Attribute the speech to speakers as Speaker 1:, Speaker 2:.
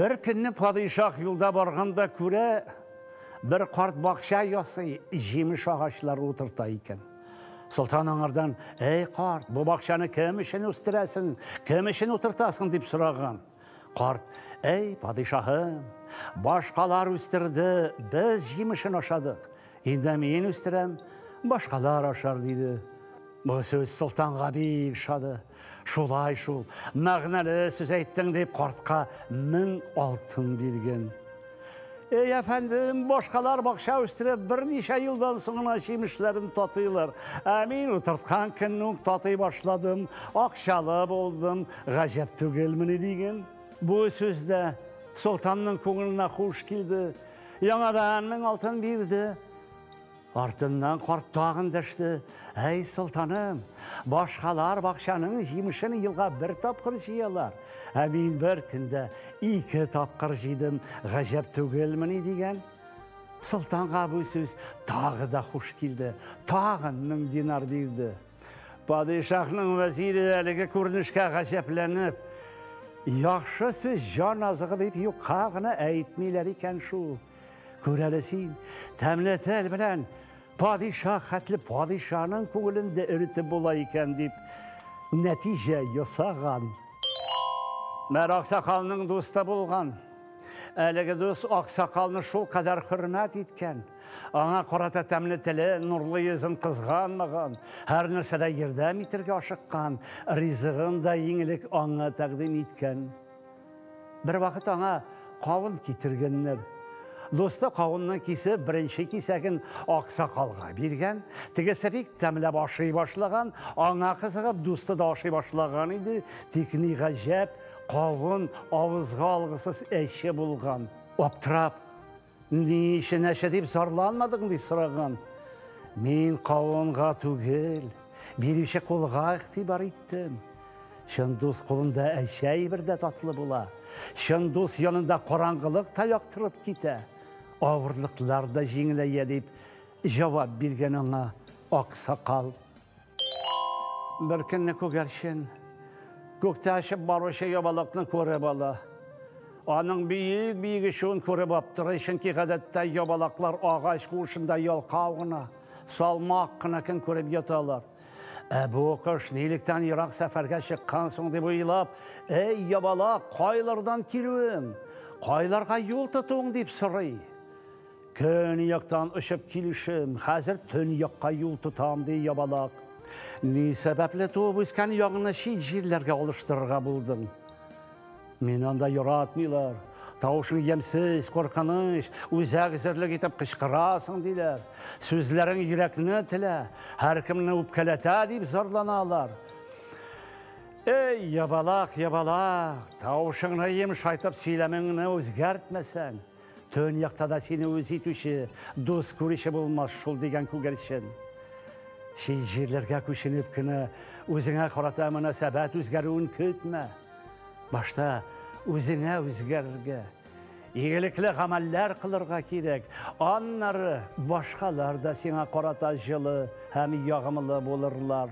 Speaker 1: Бер көнне падишаһ юлда барганда күрә, бер карт бакча ясый, җимеш агачлары утырта икән. Солтан аңардан, "Әй карт, бу бакчаны кем өчен үстерәсең, кем өчен утыртасың?" дип сораган. Карт, "Әй падишаһым, башкалар үстерде, без җимешен ашадык. Инде мин үстерәм, башкалар ашар", диде. Бу сүз солтанга бик ошады. Шулай шул, мәгънәле сүз әйттең дип картка 1000 алтын биргән. Эй, әфәндем, башкалар бакча үстереп берничә елдан соң гына җимешләрен татыйлар. Ә мин утырткан көнне үк татый башладым, акчалы булдым, гаҗәп түгелмени диген. Бу сүз дә солтанның күңеленә хуш килде. Яңадан 1000 алтын бирде. Артыннан карт тагын дәште. Әй, солтаным, башкалар бакчаның җимешен елга бер тапкыр җыялар. Ә мин бер көндә ике тапкыр җыйдым, гаҗәп түгелмени дигән. Солтанга бу сүз тагы да хуш килде. Тагын 1000 динар бирде. Падишаһның вәзире әлеге күренешкә гаҗәпләнеп, яхшы сүз җан азыгы дип юкка гына әйтмиләр икән шул. Күр әле син, тәмле тел белән падиша хәтле падишаның күңелен дә эретеп була икән дип нәтиҗә ясаган. Бер аксакалның дусты булган. Әлеге дус аксакалны шул кадәр хөрмәт иткән. Аңа карата тәмле теле, нурлы йөзен кызганмаган, һәр нәрсәдә ярдәм итәргә ашыккан, ризыгын да иң элек аңа тәкъдим иткән. Бер вакыт аңа кавын китергәннәр. Дусты кавынны кисеп, беренче кисәген аксакалга биргән. Тегесе бик тәмләп ашый башлаган. Аңа кызыгып, дусты да ашый башлаган иде. Тик ни гаҗәп, кавын авызга алгысыз әче булган. Аптырап, ни өчен әче дип зарланмадың дип сораган. Мин кавынга түгел, бирүче кулга игътибар иттем. Чын дус кулында әче әйбер дә татлы була. Чын дус янында караңгылык та яктырып китә. Авырлыклар да җиңеләя дип җавап биргән аңа аксакал. Бер көнне күгәрчен күктә очып баручы ябалакны күреп ала. Аның биек-биек очуын күреп аптырый, чөнки гадәттә ябалаклар агач куышында ялкау гына, салмак кына көн күреп яталар. Ә бу кош нилектән ерак сәфәргә чыккан соң дип уйлап, "Әй, ябалак, кайлардан килүең, кайларга юл тотуың?" дип сорый. Көньяктан очып килешем, хәзер төньякка юл тотам, ди ябалак. Ни сәбәпле туып үскән ягыңны чит җирләргә алыштырырга булдың? Мин анда яратмыйлар. Тавышың ямьсез, куркыныч, үзәк өзерлек итеп кычкырасың, диләр. Сүзләрең йөрәкне телә, һәркемне үпкәләтә дип зарланалар. Эй, ябалак, ябалак, тавышыңны йомшайтып сөйләмеңне үзгәртмәсәң, төньякта да сине үз итүче, дус күрүче булмас шул дигән күгәрчен. Чит җирләргә күченеп кенә үзеңә карата мөнәсәбәт үзгәрүен көтмә. Башта үзеңә үзгәрергә, игелекле гамәлләр кылырга кирәк. Аннары башкалар да сиңа карата җылы һәм ягымлы булырлар.